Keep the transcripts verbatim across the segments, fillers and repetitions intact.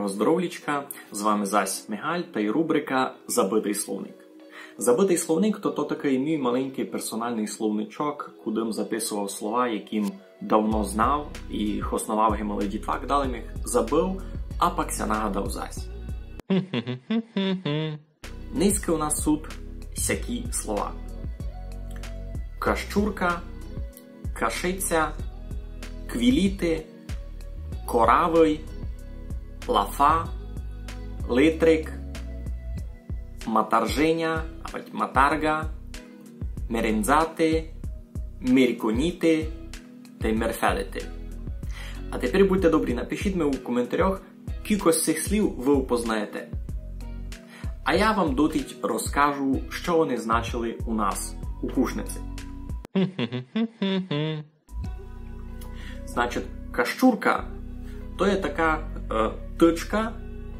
Здоровлічка, з вами зась Мигаль тай рубрика «Забытый словник». «Забытый словник» то, то такый мій маленькый персональный словничок, куды м записовав слова, які м давно знав і хосновав ги малый дітвак, дале м їх забыв, а пак ся нагадав зась. Нынька у нас сут сякі слова: кащурка, кашиця, квіліти, коравый, лафа, литрик, матарженя, авадь матарґа, мерендзати, мирконіти тай мерфелити. А тепер будьте добрі, напишіть ми у коментарях, кілько з сих слів вы упознаєте. А я вам дотить розкажу, што они значили у нас у Кушниці. Значить, кащурка то є така е, тычка,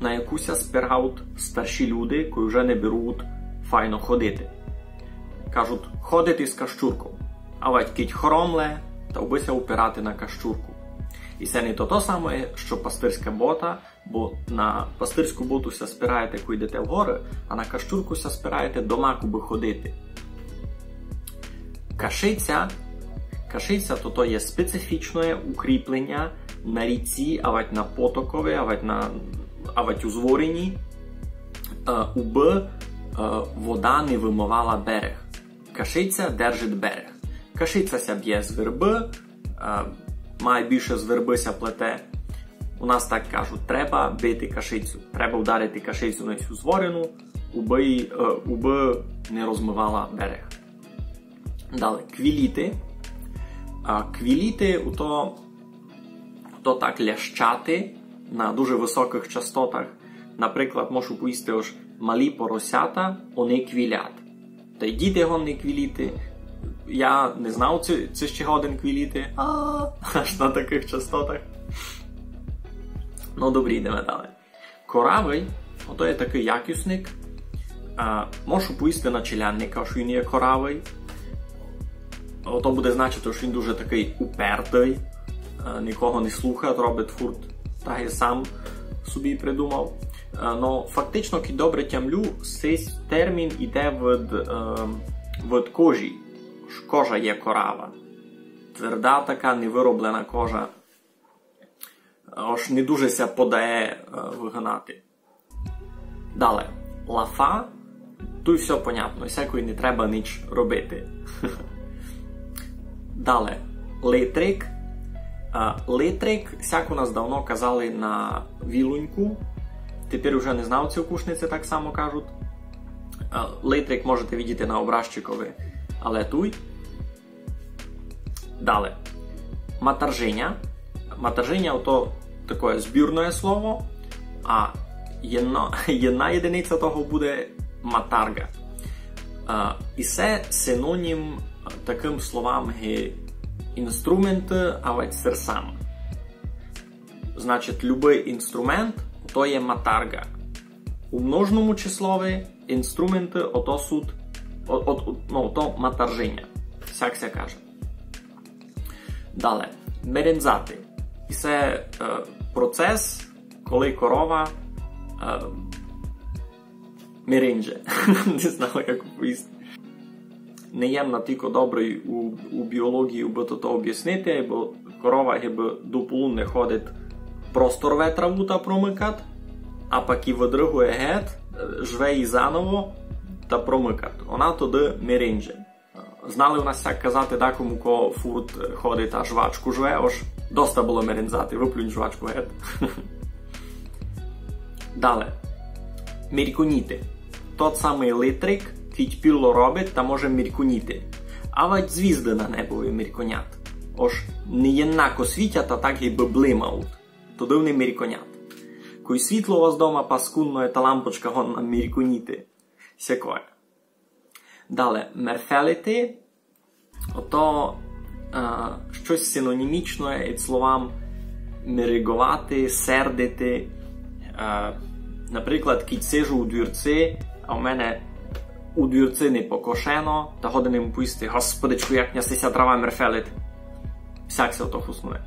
на яку ся спирають старші люди, коли вже не беруть файно ходити. Кажуть: «Ходити з кащурков». Авадь кидь хромле, та вбы ся упирати на кащурку. І се не то, то саме, што пастирська бота, бо на пастирську боту ся спираєте, коли йдете в горы, а на кащурку ся спираєте дома, кобы ходити. Кашиця. Кашиця то, то є специфічне укріплення на ріці, авадь на потокови, авадь на, авадь у зворені, е, убы е, вода не вымывала берег. Кашиця держить берег. Кашиця ся бє з вербы, е, май більше з вербы ся плете. У нас так кажуть: «Треба бити кашицю, треба вдарити кашицю на сю зворину, убы, е, убы не розмывала берег». Дале, квіліти. А квіліти у то, то так лящати на дуже высокых частотах. Наприклад, можу повісти, ож малі поросята, они квілят. Тай діти годні квіліти. Я не знав, ци, ци ще годен квіліти. А, аж на такых частотах. Ну, добрі, йдеме дале. Коравый, ото є такый якісник. А, можу повісти на челядника, ож він є коравый. Ото буде значити, ож він дуже такый упертый, е, никого не слухать, робить фурт, так і сам собі придумав. Е, но фактично, кидь добре тямлю, сей термін іде від, е, від кожі. Ож кожа є корава. Тверда така, невыроблена кожа. Ож не дуже ся подає е, выгинати. Дале, лафа. Туй всьо понятно, сякой не треба нич робити. Дале, литрик. А, литрик, сяк у нас давно казали на вілуньку. Тепер уже не знав, ци у Кушниці так само кажуть. А, литрик можете видіти на образчикови, але туй. Дале. Матарженя. Матарженя то таке збірне слово, а єдна, єдна єдиниця того буде матарґа. А, і се синонім такым словам ги інструменты, авадь серсамы. Значить, любый інструмент то є матарґа. У множному числови інструменты ото сут, о- от- от- ну, то матарженя. Сяк ся каже. Дале. Мерендзати. І се е, процес, коли корова е, мерендже. Не знав, як оповісти. Не єм натілько добрый у, у біолоґії, убы тото обяснити, бо корова гибы до полудня ходить, просто рве траву та промыкать, а пак і выдрыгує гет, е, жве її заново та промыкать. Она тогды мерендже. Знали у нас сяк казати дакому, ко фурт ходить а жвачку жве, ож доста было мерендзати, выплюнь жвачку гет. Дале. Мірконіти. Тот самый литрик, кідь піло робить, та може мірконіти. Авадь звізды на небови мірконят. Ож не єднако світять, а так гибы блимають. Тогды они мірконят. Кой світло у вас дома паскудноє, та лампочка годна мірконіти. Сякоє. Дале, мерфелити. Ото е, штось синонімічне ид словам мереґовати, сердити. Е, наприклад, кідь сиджу у двірци, а в мене у двірци не покошено, та годен им повісти: «Господичку, як ня сися трава мерфелить». Сяк ся ото хуснує.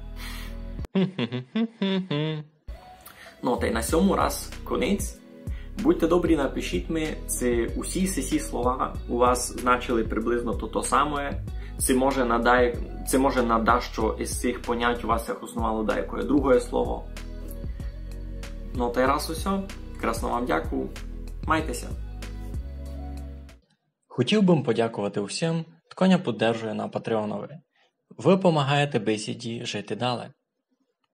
Ну, та й на сьому раз конець. Будьте добрі, напишіть ми, ци усі сесі слова у вас значили приблизно то, то саме, ци може на дай-, ци може на дашто із сих понять у вас ся хосновало дайкоє другоє слово. Ну, та й раз усьо. Красно вам дякую. Майте ся. Хотів бы подякувати усім, хто ня поддержує на Патреонови. Вы помагаєте бесіді жити далі.